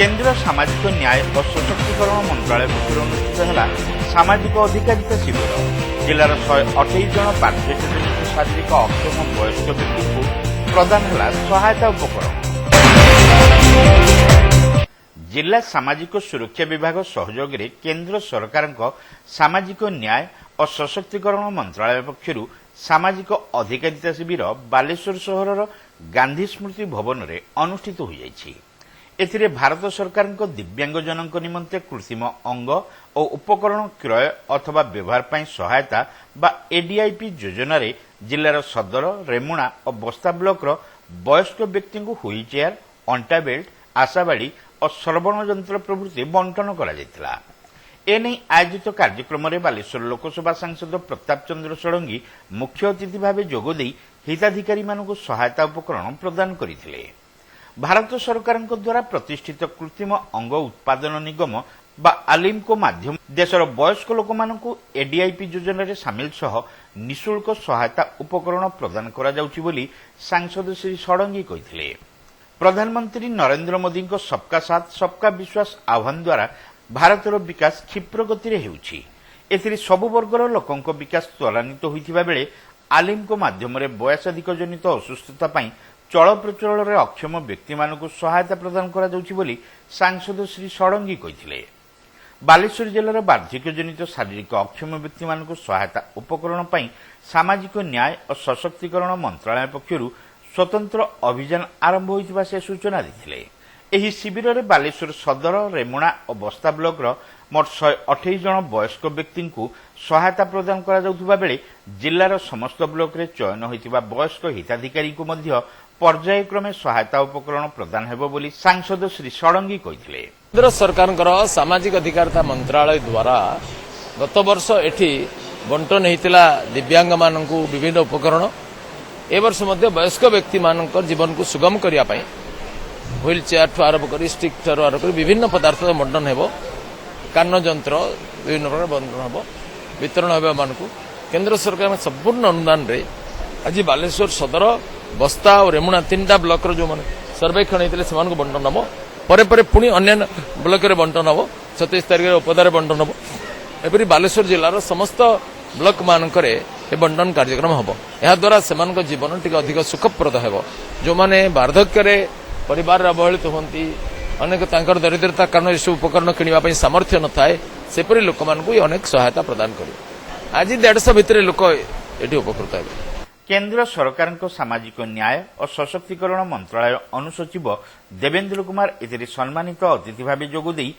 କେନ୍ଦ୍ର ସାମାଜିକ ନ୍ୟାୟ ଓ ସଶକ୍ତିକରଣ ମନ୍ତ୍ରାଳୟ ପକ୍ଷରୁ ଅନୁଷ୍ଠିତ ହେଲା ସାମାଜିକ ଅଧିକାରିତା ଶିବିର। ଜିଲ୍ଲାର 128 ଜଣ ବାର୍ଦ୍ଧକ୍ୟଜନିତ ଶାରୀରିକ ଅକ୍ଷମ ବୟସ୍କ ବ୍ୟକ୍ତିଙ୍କୁ ପ୍ରଦାନ ହେଲା ସହାୟତା ଉପକରଣ। ଜିଲ୍ଲା ସାମାଜିକ ସୁରକ୍ଷା ବିଭାଗ ସହଯୋଗରେ କେନ୍ଦ୍ର ସରକାରଙ୍କ ସାମାଜିକ ନ୍ୟାୟ ଓ ସଶକ୍ତିକରଣ ମନ୍ତ୍ରାଳୟ ପକ୍ଷରୁ ସାମାଜିକ ଅଧିକାରିତା ଶିବିର ବାଲେଶ୍ୱର ସହରର ଗାନ୍ଧୀ ସ୍ମୃତି ଭବନରେ ଅନୁଷ୍ଠିତ ହୋଇଯାଇଛି। ଏଥିରେ ଭାରତ ସରକାରଙ୍କ ଦିବ୍ୟାଙ୍ଗଜନଙ୍କ ନିମନ୍ତେ କୃତ୍ରିମ ଅଙ୍ଗ ଓ ଉପକରଣ କ୍ରୟ ଅଥବା ବ୍ୟବହାର ପାଇଁ ସହାୟତା ବା ଏଡିଆଇପି ଯୋଜନାରେ ଜିଲ୍ଲାର ସଦର, ରେମୁଣା ଓ ବସ୍ତା ବ୍ଲକର ବୟସ୍କ ବ୍ୟକ୍ତିଙ୍କୁ ହ୍ୱିଲ୍ ଚେୟାର, ଅଣ୍ଟା ବେଲ୍ଟ, ଆଶାବାଡ଼ି ଓ ଶ୍ରବଣ ଯନ୍ତ୍ର ପ୍ରଭୃତି ବଣ୍ଟନ କରାଯାଇଥିଲା। ଏନେଇ ଆୟୋଜିତ କାର୍ଯ୍ୟକ୍ରମରେ ବାଲେଶ୍ୱର ଲୋକସଭା ସାଂସଦ ପ୍ରତାପ ଚନ୍ଦ୍ର ଷଡ଼ଙ୍ଗୀ ମୁଖ୍ୟ ଅତିଥି ଭାବେ ଯୋଗଦେଇ ହିତାଧିକାରୀମାନଙ୍କୁ ସହାୟତା ଉପକରଣ ପ୍ରଦାନ କରିଥିଲେ। ଭାରତ ସରକାରଙ୍କ ଦ୍ୱାରା ପ୍ରତିଷ୍ଠିତ କୃତ୍ରିମ ଅଙ୍ଗ ଉତ୍ପାଦନ ନିଗମ ବା ଆଲିମ୍କୋ ମାଧ୍ୟମ ଦେଶର ବୟସ୍କ ଲୋକମାନଙ୍କୁ ଏଡିଆଇପି ଯୋଜନାରେ ସାମିଲ ସହ ନିଃଶୁଳ୍କ ସହାୟତା ଉପକରଣ ପ୍ରଦାନ କରାଯାଉଛି ବୋଲି ସାଂସଦ ଶ୍ରୀ ଷଡ଼ଙ୍ଗୀ କହିଥିଲେ। ପ୍ରଧାନମନ୍ତ୍ରୀ ନରେନ୍ଦ୍ର ମୋଦିଙ୍କ ସବକା ସାଥ, ସବକା ବିଶ୍ୱାସ ଆହ୍ୱାନ ଦ୍ୱାରା ଭାରତର ବିକାଶ କ୍ଷିପ୍ର ଗତିରେ ହେଉଛି। ଏଥିରେ ସବୁ ବର୍ଗର ଲୋକଙ୍କ ବିକାଶ ତ୍ୱରାନ୍ୱିତ ହୋଇଥିବା ବେଳେ ଆଲିମ୍କୋ ମାଧ୍ୟମରେ ବୟସାଧିକ ଜନିତ ଅସୁସ୍ଥତା ପାଇଁ ଚଳପ୍ରଚଳରେ ଅକ୍ଷମ ବ୍ୟକ୍ତିମାନଙ୍କୁ ସହାୟତା ପ୍ରଦାନ କରାଯାଉଛି ବୋଲି ସାଂସଦ ଶ୍ରୀ ଷଡ଼ଙ୍ଗୀ କହିଥିଲେ। ବାଲେଶ୍ୱର ଜିଲ୍ଲାର ବାର୍ଦ୍ଧକ୍ୟଜନିତ ଶାରୀରିକ ଅକ୍ଷମ ବ୍ୟକ୍ତିମାନଙ୍କୁ ସହାୟତା ଉପକରଣ ପାଇଁ ସାମାଜିକ ନ୍ୟାୟ ଓ ସଶକ୍ତିକରଣ ମନ୍ତ୍ରଣାଳୟ ପକ୍ଷରୁ ସ୍ୱତନ୍ତ୍ର ଅଭିଯାନ ଆରମ୍ଭ ହୋଇଥିବା ସେ ସୂଚନା ଦେଇଥିଲେ। ଏହି ଶିବିରରେ ବାଲେଶ୍ୱର ସଦର, ରେମୁଣା ଓ ବସ୍ତା ବ୍ଲକର ମୋଟ 128 ଜଣ ବୟସ୍କ ବ୍ୟକ୍ତିଙ୍କୁ ସହାୟତା ପ୍ରଦାନ କରାଯାଉଥିବା ବେଳେ ଜିଲ୍ଲାର ସମସ୍ତ ବ୍ଲକରେ ଚୟନ ହୋଇଥିବା ବୟସ୍କ ହିତାଧିକାରୀଙ୍କୁ ମଧ୍ୟ ପର୍ଯ୍ୟାୟକ୍ରମେ ସହାୟତା ଉପକରଣ ପ୍ରଦାନ ହେବ ବୋଲି ସାଂସଦ ଶ୍ରୀ ଷଡ଼ଙ୍ଗୀ କହିଥିଲେ। କେନ୍ଦ୍ର ସରକାରଙ୍କର ସାମାଜିକ ଅଧିକାରିତା ମନ୍ତ୍ରାଳୟ ଦ୍ୱାରା ଗତ ବର୍ଷ ଏଠି ବଣ୍ଟନ ହେଇଥିଲା ଦିବ୍ୟାଙ୍ଗମାନଙ୍କୁ ବିଭିନ୍ନ ଉପକରଣ। ଏ ବର୍ଷ ମଧ୍ୟ ବୟସ୍କ ବ୍ୟକ୍ତିମାନଙ୍କ ଜୀବନକୁ ସୁଗମ କରିବା ପାଇଁ ହ୍ୱିଲ୍ ଚେୟାରଠୁ ଆରମ୍ଭ କରି, ଷ୍ଟିକ୍ ଠାରୁ ଆରମ୍ଭ କରି ବିଭିନ୍ନ ପଦାର୍ଥ ବଣ୍ଟନ ହେବ। କାନ ଯନ୍ତ୍ର ବିଭିନ୍ନ ପ୍ରକାର ବଣ୍ଟନ ହେବ, ବିତରଣ ହେବ ଏମାନଙ୍କୁ। କେନ୍ଦ୍ର ସରକାରଙ୍କ ସମ୍ପୂର୍ଣ୍ଣ ଅନୁଦାନରେ ଆଜି ବାଲେଶ୍ୱର ସଦର, ବସ୍ତା ଓ ରେମୁଣା ତିନିଟା ବ୍ଲକର ଯେଉଁମାନେ ସର୍ବେକ୍ଷଣ ହେଇଥିଲେ, ସେମାନଙ୍କୁ ବଣ୍ଟନ ହେବ। ପରେ ପରେ ପୁଣି ଅନ୍ୟାନ୍ୟ ବ୍ଲକରେ ବଣ୍ଟନ ହେବ। 27 ତାରିଖରେ ଔପଦାରେ ବଣ୍ଟନ ହେବ। ଏପରି ବାଲେଶ୍ୱର ଜିଲ୍ଲାର ସମସ୍ତ ବ୍ଲକ ମାନଙ୍କରେ ଏ ବଣ୍ଟନ କାର୍ଯ୍ୟକ୍ରମ ହେବ। ଏହାଦ୍ୱାରା ସେମାନଙ୍କ ଜୀବନ ଟିକେ ଅଧିକ ସୁଖପ୍ରଦ ହେବ। ଯେଉଁମାନେ ବାର୍ଦ୍ଧକ୍ୟରେ ପରିବାରରେ ଅବହେଳିତ ହୁଅନ୍ତି, ଅନେକ ତାଙ୍କର ଦରିଦ୍ରତା କାରଣରୁ ଏସବୁ ଉପକରଣ କିଣିବା ପାଇଁ ସାମର୍ଥ୍ୟ ନଥାଏ, ସେପରି ଲୋକମାନଙ୍କୁ ଏ ଅନେକ ସହାୟତା ପ୍ରଦାନ କରିବ। ଆଜି 150 ଭିତରେ ଲୋକ ଏଠି ଉପକୃତ ହେବେ। କେନ୍ଦ୍ର ସରକାରଙ୍କ ସାମାଜିକ ନ୍ୟାୟ ଓ ସଶକ୍ତିକରଣ ମନ୍ତ୍ରଣାଳୟ ଅନୁସଚିବ ଦେବେନ୍ଦ୍ର କୁମାର ଏଥିରେ ସମ୍ମାନିତ ଅତିଥି ଭାବେ ଯୋଗଦେଇ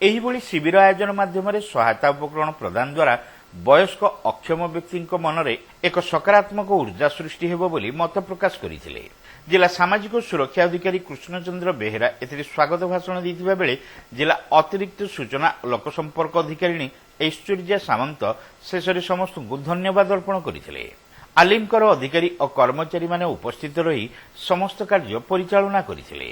ଏହିଭଳି ଶିବିର ଆୟୋଜନ ମାଧ୍ୟମରେ ସହାୟତା ଉପକରଣ ପ୍ରଦାନ ଦ୍ୱାରା ବୟସ୍କ ଅକ୍ଷମ ବ୍ୟକ୍ତିଙ୍କ ମନରେ ଏକ ସକାରାତ୍ମକ ଉର୍ଜା ସୃଷ୍ଟି ହେବ ବୋଲି ମତ ପ୍ରକାଶ କରିଥିଲେ। ଜିଲ୍ଲା ସାମାଜିକ ସୁରକ୍ଷା ଅଧିକାରୀ କୃଷ୍ଣଚନ୍ଦ୍ର ବେହେରା ଏଥିରେ ସ୍ୱାଗତ ଭାଷଣ ଦେଇଥିବା ବେଳେ ଜିଲ୍ଲା ଅତିରିକ୍ତ ସୂଚନା ଓ ଲୋକସମ୍ପର୍କ ଅଧିକାରିଣୀ ଐଶ୍ୱର୍ଯ୍ୟା ସାମନ୍ତ ଶେଷରେ ସମସ୍ତଙ୍କୁ ଧନ୍ୟବାଦ ଅର୍ପଣ କରିଥିଲେ। ଆଲିମ୍କୋର ଅଧିକାରୀ ଓ କର୍ମଚାରୀମାନେ ଉପସ୍ଥିତ ରହି ସମସ୍ତ କାର୍ଯ୍ୟ ପରିଚାଳନା କରିଥିଲେ।